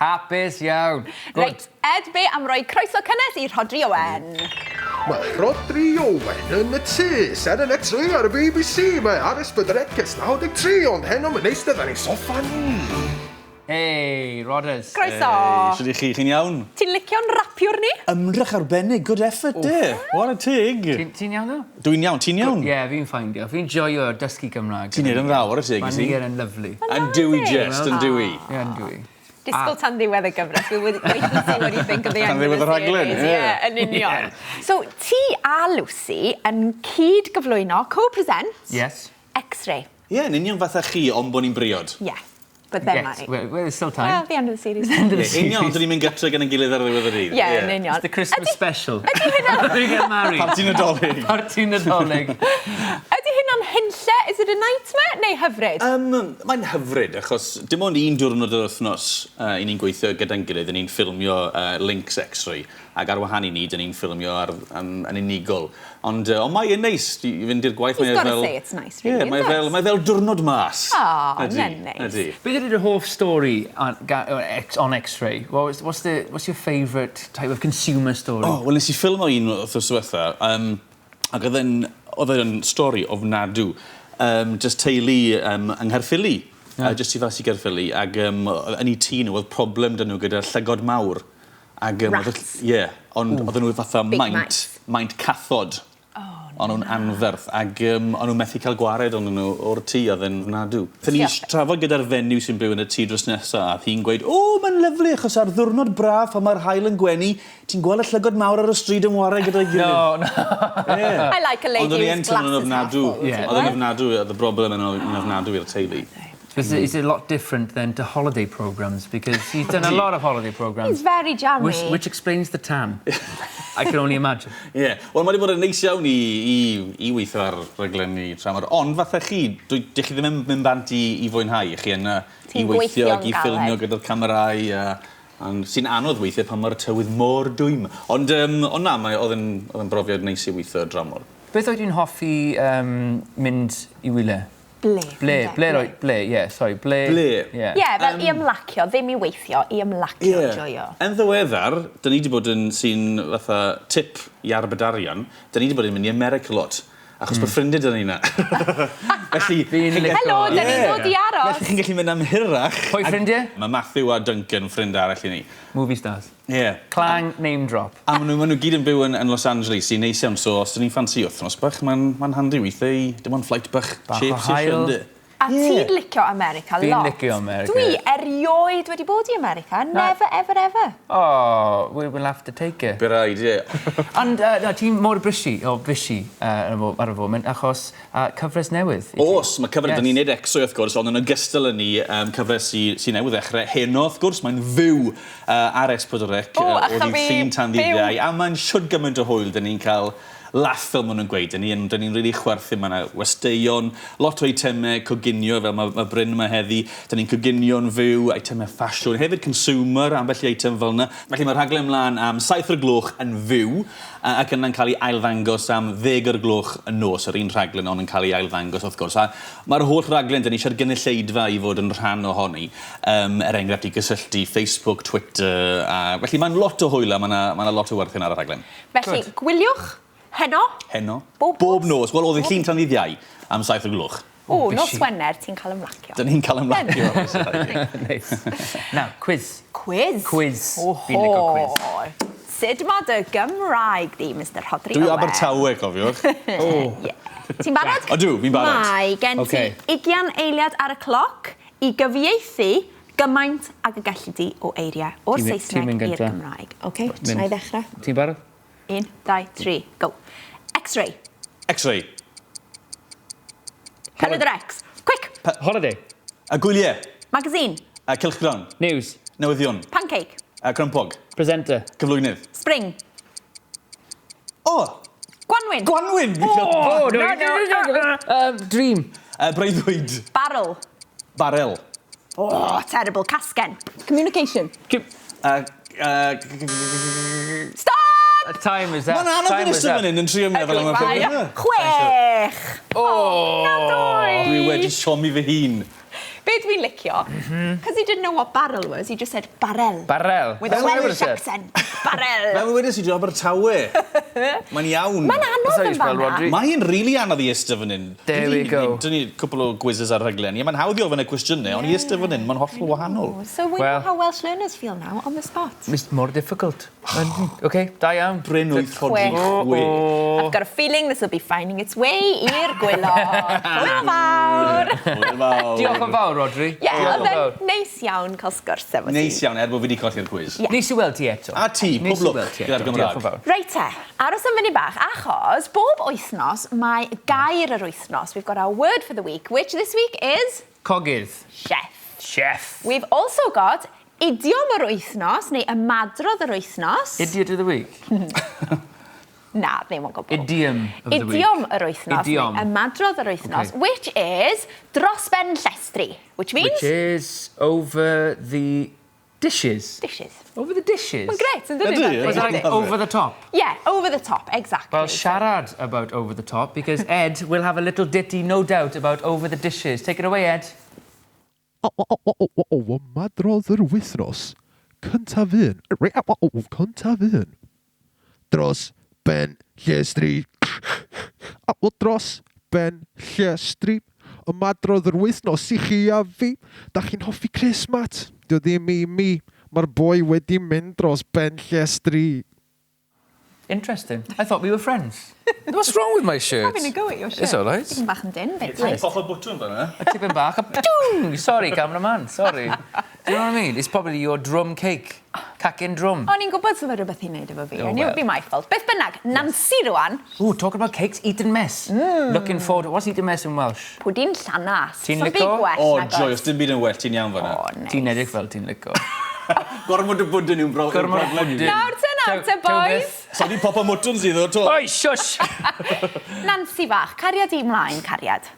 Hapus iawn. Good. Reit, Ed, be am roi croeso cynnes i Rhodri Owen? Mae Rhodri Owen yn y tŷ, seren X-ray ar y BBC, mae ar S4C ers 93, ond heno mae'n eistedd ar ein soffa ni. Hey, Rodders. Croeso. Hey, shwd 'ych chi? Chi'n iawn? Ti'n licio'n rapiwr ni? Ymdrech arbennig, good effort de. Whare teg. Ti'n ti iawn ddo? Dwi'n iawn, ti'n iawn? Ie, yeah, fi'n fine diolch. Fi'n joio dysgu Gymraeg. Ti'n neud yn dda, whare teg i ti. Mae yn lyfli. And do we just, and do we? Ie, and do we. Disgwyl tan ddiwedd y gyfres. We'll wait and see what you think of the end of the rhaglen. Ie, yeah, yn union. So, ti a Lucy yn cyd-gyflwyno, co-present... Yes. X-ray. Ie, yn union fatha chi, ond bod ni'n briod. Ie. Yeah. But then yes, well, well, there's still time. Well, the end of the series. The end of the series. Union, dyn ni'n mynd gytre gan ein gilydd ar ddiwedd y dydd. Ie, yn union. It's the Christmas special. Ydy hynna... We get married. Parti Nadolig. Parti Nadolig. Ydy hynna'n hunlle? Is it a nightmare neu hyfryd? Mae'n hyfryd, achos dim ond un diwrnod yr wythnos uh, i ni'n gweithio gyda'n gilydd, i ni'n ffilmio Links X-ray, ac ar wahân i ni, dyn ni'n ffilmio ar, um, yn unigol. Ond, ond mae e'n neis i fynd i'r gwaith. You've got to say it's nice, really. Yeah, mae fel, mae fel diwrnod mas. Oh, mae'n neis. Ydy. Beth ydy dy hoff stori on, on X-ray? What what's, the, what's your favourite type of consumer story? Oh, wel, nes i ffilmo un wythnos diwetha, um, ac oedd e'n oedd e'n stori ofnadw. Um, just teulu um, yng Nghaerffili. Yeah. Just tu fas i Gaerffili, ac um, yn eu tŷ nhw, oedd problem 'da nhw gyda llygod mawr. Ag yym o'dd y Rats. ie ond odden nhw fatha Big maint mice. maint cathod. Oh O'n nhw'n anferth ag yym o'n nhw methu cael gwared onyn nhw o'r tŷ o'dd e'n ofnadw. Nathon ni trafod gyda'r fenyw sy'n byw yn y tŷ drws nesa a o'dd hi'n gweud o ma'n lyfli achos ar ddiwrnod braf pan ma'r haul yn gwenu ti'n gweld y llygod mawr ar y stryd yn ware gyda'i gilydd. No no. Ie. I like a lady Ond o'n i whose yn glass teimlo'n is half ofnadw. full. Ie. O'dd e'n ofnadw o'dd y broblem yn o- yn ofnadw i'r teulu. Is it, is it a lot different then to holiday programmes? Because he's done a lot of holiday programmes. He's very jammy. Which, which explains the tan. I can only imagine. Ie. Yeah. Wel, mae wedi bod yn neis iawn i, i, i weithio ar raglenni tramor. Ond fatha chi, dwi, dych chi ddim yn mynd bant i, i fwynhau. Chi yna i weithio ac i ffilmio gyda'r camerâu. A, and sy'n anodd weithiau pan mae'r tywydd mor dwym. Ond, um, ond na, mae, oedd yn, oedd yn brofiad neis i weithio dramor. Beth oedd ti'n hoffi um, mynd i wyliau? Ble. Ble, ble, ble, ble, ie, sori, ble. Ble. Ie. Ie, fel i ymlacio, ddim i weithio, i ymlacio, Ie. joio. Yn ddiweddar, 'dyn ni 'di bod yn sy'n fatha tip i arbed arian, 'dyn ni 'di bod yn mynd i America lot. Achos bod ffrindie 'da ni 'na. Felly... Fi'n lico... Helo, 'dyn ni'n dod i aros. Felly chi'n gallu mynd am hirach. Pwy ffrindie? Ma' Matthew a Duncan, ffrind arall i ni. Movie stars. Ie. Clang, name drop. A ma' nhw ma' nhw gyd yn byw yn yn Los Angeles sy'n neis iawn so os 'dyn ni'n ffansi wythnos bach ma'n ma'n handi weithe i dim ond flight bach Bach o cheap sy isie haul. yndi? A ti'n licio America lot. Fi'n licio America. Dwi erioed wedi bod i America. Never ever ever. Oh, we will have to take it. By raid, ie. Ond uh, na, ti'n mor busy, o busy uh, ar y foment, achos A cyfres newydd i ti. Oes, mae cyfres... Yes. 'Dan ni'n neud X-ray wrth gwrs, ond yn ogystal â ni, yym cyfres sy sy newydd ddechre heno wrth gwrs, mae'n fyw yy ar S4C O, yy a o ddydd chi Llun tan ddydd fyw. Iau, a mae'n shwd gymaint o hwyl, 'dyn ni'n cael laff fel ma' nw'n gweud, 'dyn ni yn 'dyn ni'n rili chwerthin, ma' 'na westeion, lot o eiteme coginio fel ma' ma' Bryn yma heddi, 'dyn ni'n coginio'n fyw, eiteme ffasiwn, hefyd consumer, ambell i eitem fel 'na. Felly ma'r rhaglen mlan am saith o'r gloch yn fyw. Ac yna'n cael ei ailddangos am ddeg o'r gloch y nos, yr un rhaglen ond yn cael ei ailddangos wrth gwrs. A mae'r holl raglen, 'dyn ni eisiau'r gynulleidfa i fod yn rhan ohoni, yym, er enghraifft i gysylltu Facebook, Twitter, a felly mae'n lot o hwyl a mae 'na ma' 'na lot o werthin ar y rhaglen. Felly, gwyliwch heno. Heno. Bob nos. Bob nos. Wel, o ddydd Llun tan ddydd Iau am saith o'r gloch. O, nos Wener ti'n cael ymlacio. Dyn ni'n cael ymlacio. Neis. Nawr, cwis. Cwis? Cwis. Oho. Fi'n lico cwis. Sut ma dy Gymraeg di, Mister Rhodri Dwi Owen? Abertawe, cofiwch. O. Ie. Ti'n barod? Ydw, fi'n barod. Mae gen ti ugian eiliad ar y cloc i gyfieithu gymaint ag y gelli di o eiriau o'r Saesneg i'r Gymraeg. Oce, na i ddechrau. Ti'n barod? Un, dau, tri, go. X-ray. X-ray. Pelydr X. Quick! Holiday. Y gwyliau. Magazine. Y cylchgrawn. News. Newyddion. Pancake. Y crempog. Presenter. Cyflwynydd. Spring. O! Gwanwyn. Gwanwyn! Oh, no, no, no, no. Dream. Uh, breuddwyd. Barrel. Barel. Oh, terrible. Casgen. Communication. Uh, uh, Stop! Time is up. Mae'n anodd yn ystod fan hyn yn trio meddwl am y peth. Chwech! O! Na dwy! Dwi wedi siomi fy hun. Be dwi'n licio, because he didn't know what barrel was, he just said barrel. Barrel. With a That's what I Welsh would've said. accent. Barrel. Fel wedes i, dwi Abertawe. Mae'n iawn. Mae'n anodd That's how you yn spell fan'na. Rodri. Mae'n rili anodd i eistedd fan hyn. There we go. Dyn ni cwpl o quizzes ar rhaglen. Ie, mae'n hawdd i ofyn y cwestiynau, ond i eistedd fan hyn, mae'n hollol wahanol. So we Well- know how Welsh learners feel now on the spot. It's more difficult. OK, da iawn. Bryn wyth Rhodri Chwech. chwech. I've got a feeling this will be finding its way i'r gwaelod. Hwyl fawr! Hwyl fawr. Diolch yn fawr, Rodri. Ie, Diolch yn oedd fawr. e'n neis iawn cael sgwrs efo ti. Neis iawn, er bod fi wedi colli'r quiz. Ie. Neis i weld ti eto. A ti, Neis pob i lwc weld ti gyda'r eto. Gymraeg. Diolch yn fawr. Reit te, aros am funud bach, achos bob wythnos mae gair yr wythnos. We've got our word for the week, which this week is Cogydd. chef. Chef. We've also got idiom yr wythnos, neu ymadrodd yr wythnos. Idiot of the week. Na, ddim o gwbl. Idiom of the week. Idiom yr wythnos, Idiom. neu ymadrodd yr wythnos, Okay. which is dros ben llestri, which means Which is over the dishes. dishes. Over the dishes. Mae'n grêt, yn dydi? Ydi, Was that like over the top? Yeah, over the top, exactly. Well, siarad about over the top because Ed will have a little ditty, no doubt, about over the dishes. Take it away, Ed. O, o, o, o, o, o, ymadrodd yr wythnos. Cyntaf un. Re- o, o, o, Cyntaf un. Dros ben llestri. O, o, dros ben llestri. Ymadrodd yr wythnos i chi a fi. Da chi'n hoffi Chris, Mat? Dio ddim i mi. Mae'r boi wedi mynd dros ben llestri. Interesting. I thought we were friends. What's wrong with my shirt? Having a go at your shirt. It's all right. Tipyn bach yn dyn, bit tight. Poch o bwtwn fan yna. A tipyn bach. A ptung! Sorry, cameraman. Sorry. Do you know what I mean? It's probably your drum cake. Cacen drum. O'n i'n gwybod sef rhywbeth i wneud efo fi. Oh, I knew well. it'd be my fault. Beth bynnag, Nancy rwan, Ooh, talking about cakes, Eton mess. Looking forward. What's Eton mess in Welsh? pwdin llanas. Ti'n Sa'm byd lico? gwell O, nag oes. joyous, dim byd yn well, ti'n iawn fan O, yna. neis. Ti'n edrych fel ti'n lico. Gormod o bwdin yw'n Gormod o broblem i fi. bwdin. Nawr te, nawr te, Tew- tew boys. beth. So di pop o mwtwn sydd o to. Oi, shush! Nancy fach, cariad i mlaen, cariad.